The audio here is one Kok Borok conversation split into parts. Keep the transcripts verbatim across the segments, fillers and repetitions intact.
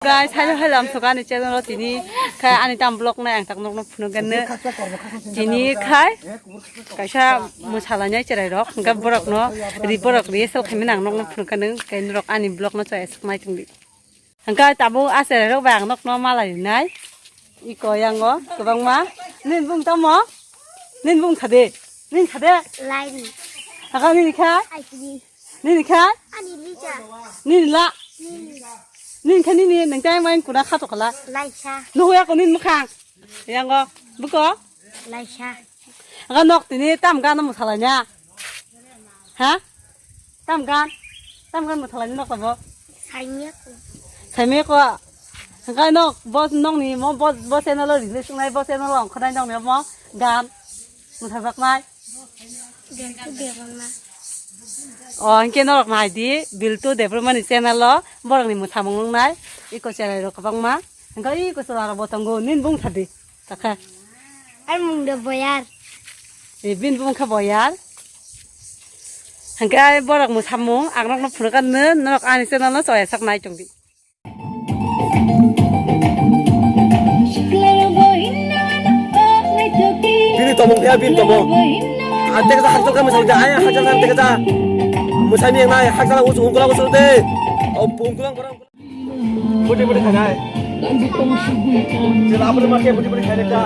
Guys, hello, hello, ang suka ani channel o tini khai ani tam vlog nai ang tak nokno phunuk gane. Tini khai kaisa mwsalainai cherai rok, hingke borok no ri borok ri sel khaimani ang nokno phunuk gane, kai norok ani vlog no chaya suk nai tongdi. Hingke tabuk a cherai rok bai ang nokno malai nai. Iko yango kwbangma. Nini bung tamo? Nini bung sade. Nini sade. Laini. Aka nini khai? Aisini. Nini khai? Ani lija. Nini la. Nini. Nini khai nini nang tai mai kuna khato kala. Laisa. Nuhu ya ko nini mukhang. Yango. Buko. Laisa. Aka nok tini tam gana musalanya. Ha? Tam gan? Tam gan mwthalani nok bo? Saimia ko. Saimia ko. Hingkai nok bo nokni mo bo bo channel o release wngnai bo channel o ongkhornai nokni mo gan mwthajaknai. Dengku debangma. O hingke norok nai di Biltu Debbarmani channel o borokni mwthamung wngnai iko cherai rok kwbangma. Hingke iko chwla rok bo tongo nini bung thadi. Takha. Ar mung do boyar. E, bin bung kha boyar. Hingke borok mwsamung ang rokno phunukha nw, norok ani channel no choya sak nai tongdi. Bini tomong ya, bini tomong. Ante kita hakjal kami saja, ayah hakjal kami kita. Musami yang naik, hakjal usu ungkula usu de. Oh, ungkula ungkula. Budi budi khanai. Jela apni ma khe budi budi khanai ta.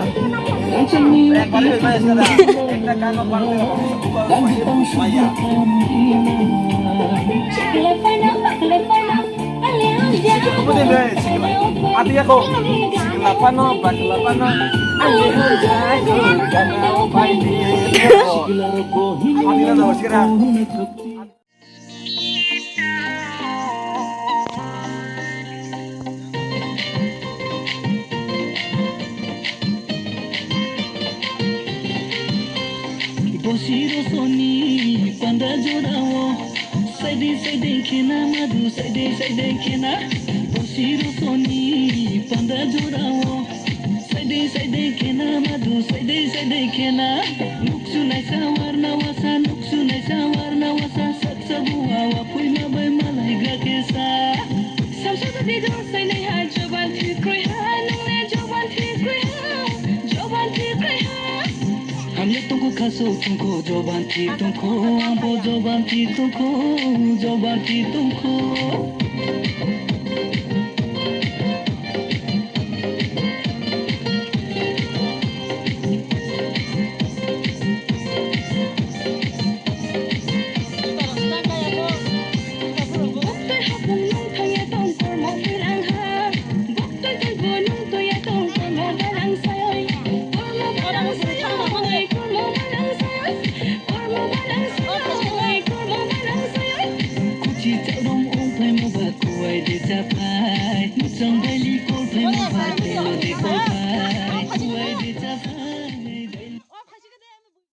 Ekbar bhi mai eskada. Ekta kano pang. Budi bhi. Ati ako. Lapano, bak lapano. Ati na sikira. Bosi rosoni panda jorao, saide saide khena madu, saide saide khena. Bosi rosoni panda jorao, saide saide khena madu, saide saide khena. Nuksu naisa warna wasa, nuksu naisa warna wasa. Sabu awa pui ma bai malai ga kesa. Samsa badi dong sai nai ha joban thik kroi ha, nung ne joban thik kroi ha, joban thik kroi ha. Hamya tongko khaso tongko joban thik tongko, ambo joban thik tongko, joban thik tongko.